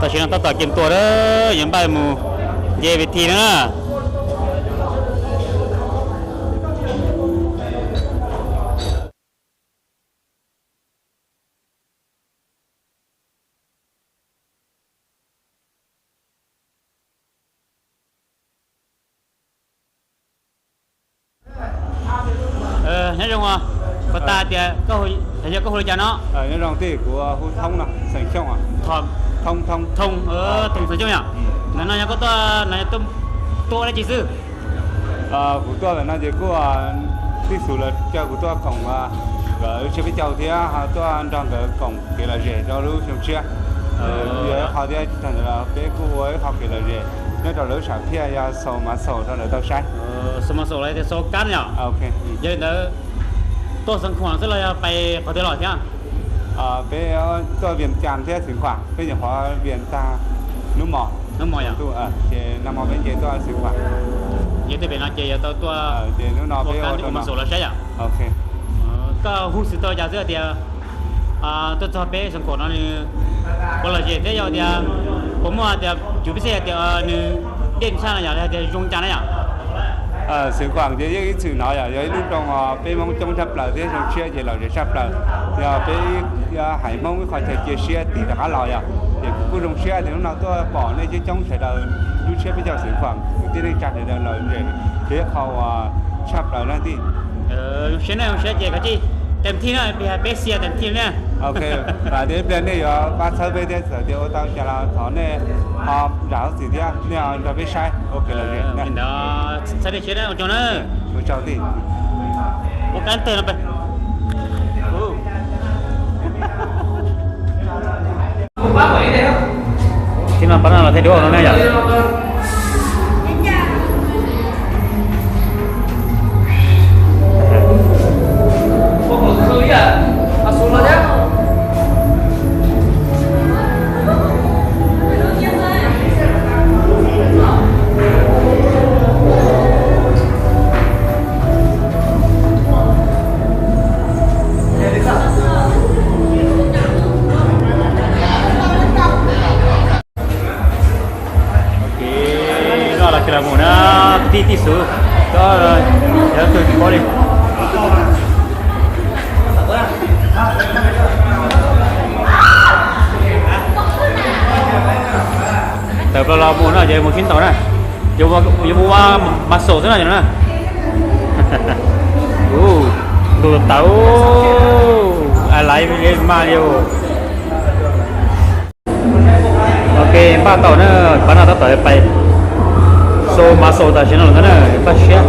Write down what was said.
Tam sim no tab tom ceem tua na, yuav npaj mus nce ves thi na. Nyob zoo, puas tas tias yog koj hu li cas no? Nyob zoo tij, kuv hu Thoob no, xeem Xyooj. Thoob, Thoob, Thoob xeem Xyooj yom. Ntawm no yog koj tuaj no tuaj ua dab tsi xwb? Kuv tuaj ntawm no ces kuj tij xus lawv caw kuv tuaj koom nkawd lub tsiab peb caug thiab ho tuaj nrog nkawd koom kev lom zem rau lub xyoo tshiab. Yog ib qho thiab tag ntawd los peb kuj ua ib qho kev lom zem nyob rau lawv lub sam phiaj yog xaus mas xaus rau lawv tau saib. Xaus mas xaus los yog tias xaus kab yom. Yog li ntawd tuaj Xeev Khuam xwb los yog pais qhov twg los thiab? Peb tuaj Vias Cas thiab Xeev Khuam, peb nyuam qhuav Vias tag hnub mos, hnub mos yom, ces nag hmo peb nce tuaj Xeev Khuam. Ces tej pem no ces yuav tau tuaj, ces hnub no peb ua mas xaus los saib yom. Koj hu xwm tau cas xwb tias tuaj txog peb Xeev Khuam no nws puas lom zem thiab yog tias puas muaj tias cuv peb xij hais tias nws dej ntshaj no yom, los tias zoo cas na yom? Xeev Khuam ces yeej ib txwm no yom, yog ib lub nroog peb Hmoob coob tshaj plaws thiab zoo siab ces lom zem tshaj plaws. Yog peb haiv Hmoob ib qho chaw cia siab tim rov qab los yom, ces kuv kuj zoo siab tias hnub no tuaj pom nej coob coob sawv daws lub tsiab peb caug Xeev Khuam kwv tij neej tsa sawv daws lom zem, ces ib qho uas tshaj plaws na tij. Zoo siab na, zoo siab ces kav tsij tes thij na, peb xias tes thij na. Ok, vam tias ib pliag nej yuav pab txhawb peb thiab, txawm tias ua tau cas los thov nej ho zam lub txim thiab nej nrog peb saib ua kev lom zem na. Txhawb nej siab na, ua tsaug na. Ua tsaug tij. Ua kab teg no pe. Tib no pab no los thaij duab no ne yom. Ok, no los tsis los mus na, tij tij xwb, cov cov twg tsis paub li. Tawm plaws los mus no ces mus sib ntaus na, yuav mus ua mas xaus xwb no na. Tus tawv, a laiv mas li. Ok, npaj tau na, pab no tab tom pais xaus mas xaus tam sim no lawm ntag na, npaj siab.